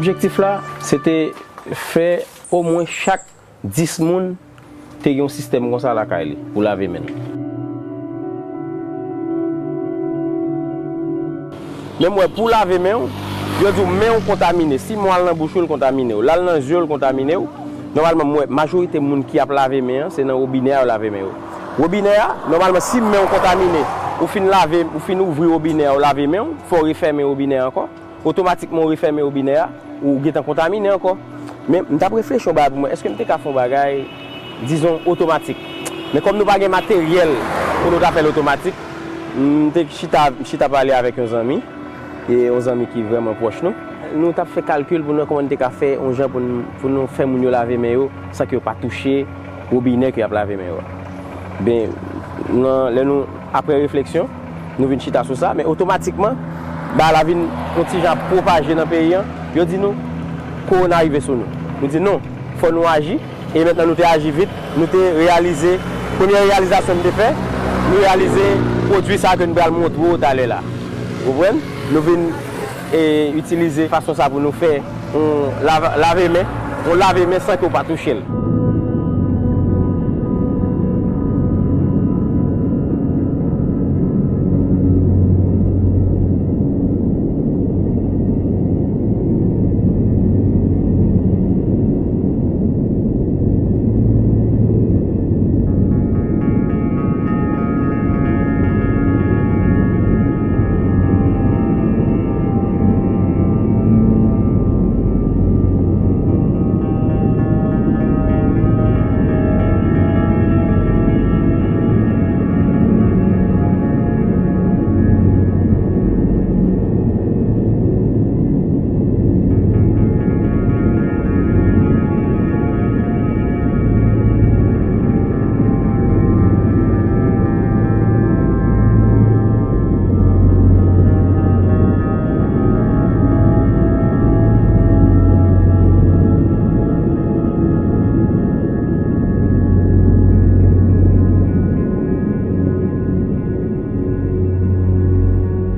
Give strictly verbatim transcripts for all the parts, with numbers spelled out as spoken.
Objektif la, se te fè omwen chak dis moun te gen yon sistèm konsa lakay li pou lave men l. Men m wè pou lave men w, yo di w men w kontamine. Si men w al nan bouch ou, l kontamine w. L al nan zye w, l kontamine w. Nòmalman, m wè majorite moun ki ap lave men an, se nan wobinè a yo lave men yo. Wobinè a, nòmalman, si men w kontamine, ou fin lave, ou fin ouvri wobinè a, ou lave men w, fò w refèmen wobinè a ankò. Otomatikman, ou refèmen wobinè a, ou gentan kontamine ankò. Men, m t ap reflechi yon bagay pou mwen, èske m te ka fè yon bagay, dizon, otomatik? Men kòm nou pa gen materyèl pou nou ta fè l otomatik, m te chita, chita pale avèk yon zanmi, e yon zanmi ki vrèman pwòch nou. Nou t ap fè kalkil pou nou wè kòman n te ka fè yon jan pou n, pou nou fè moun yo lave men yo san ke yo pa touche wobinè ke y ap lave men yo a. Ben, nan, lè nou, apre refleksyon, nou vin chita sou sa, men otomatikman, bagay la vin yon ti jan ap pwopaje nan peyi an. Yo di nou, kowona rive sou nou. Nou di non, fò nou aji, e mentnan nou te aji vit, nou te reyalize, premye reyalizasyon nou te fè, nou reyalize pwodui sa ke nou pral montre w talè la. Ou konprann? Nou vin, e, itilize fason sa pou nou fè yon lava-, lave men, yon lave men san ke w pa touche l.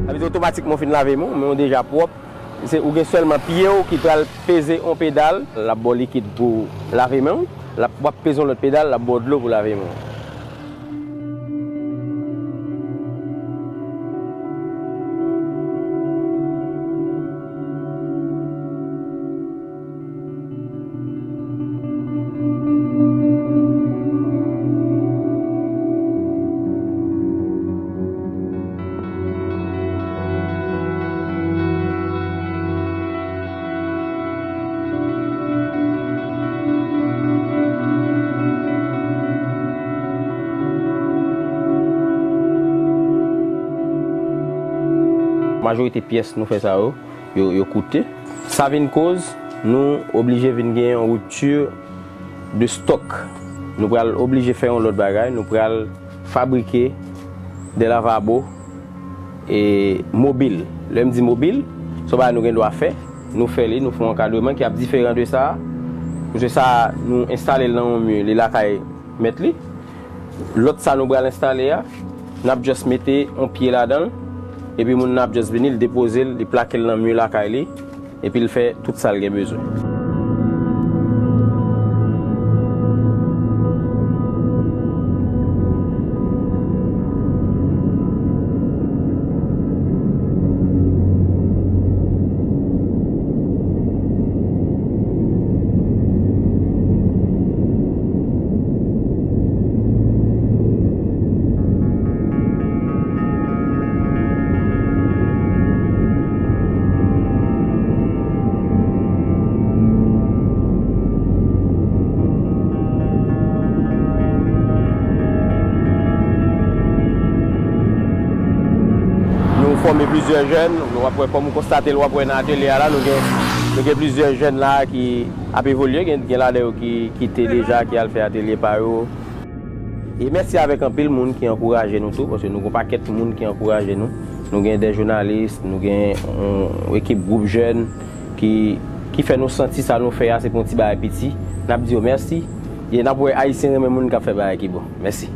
Sa vle di otomatikman w fin lave men w, men w deja pwòp. Se, ou gen sèlman pye w ki pral peze yon pedal, l ap ba w likid pou lave men w, l ap, w ap peze yon lòt pedal, l ap ba w dlo pou lave men w. Majorite pyès nou fè sa yo, yo, yo koute. Sa vin koz nou oblije vin gen yon ripti de stòk. Nou pral oblije fè yon lòt bagay, nou pral fabrike de lavabo, e, mobil. Lè m di mobil, se yon bagay nou gen dwa fè, nou fè li, nou fè yon ankadreman ki ap diferan de sa a. Paske sa a, nou enstale l nan yon mi, li lakay mèt li. Lòt sa nou pral enstale a, n ap just mete yon pye ladan l, epi moun nan ap just vini, l depoze l, li plake l nan mi lakay li, epi l fè tout sa l gen bezwen. Nou fòme plizyè jèn, w ap wè, kòm ou konstate l, w ap wè nan atelye a la, nou gen, nou gen plizyè jèn la ki ap evolye, gen, gen ladan yo ki kite deja, ki al fè atelye pa yo. E mèsi avèk anpil moun ki ankouraje nou tou, paske nou gon pakèt moun ki ankouraje nou. Nou gen de jounalis, nou gen yon ekip gwoup jèn ki, ki fè nou santi sa nou fè a, se pa yon ti bagay piti. N ap di yo mèsi. E n ap wè Ayisyen renmen moun k ap fè bagay ki bon. Mèsi.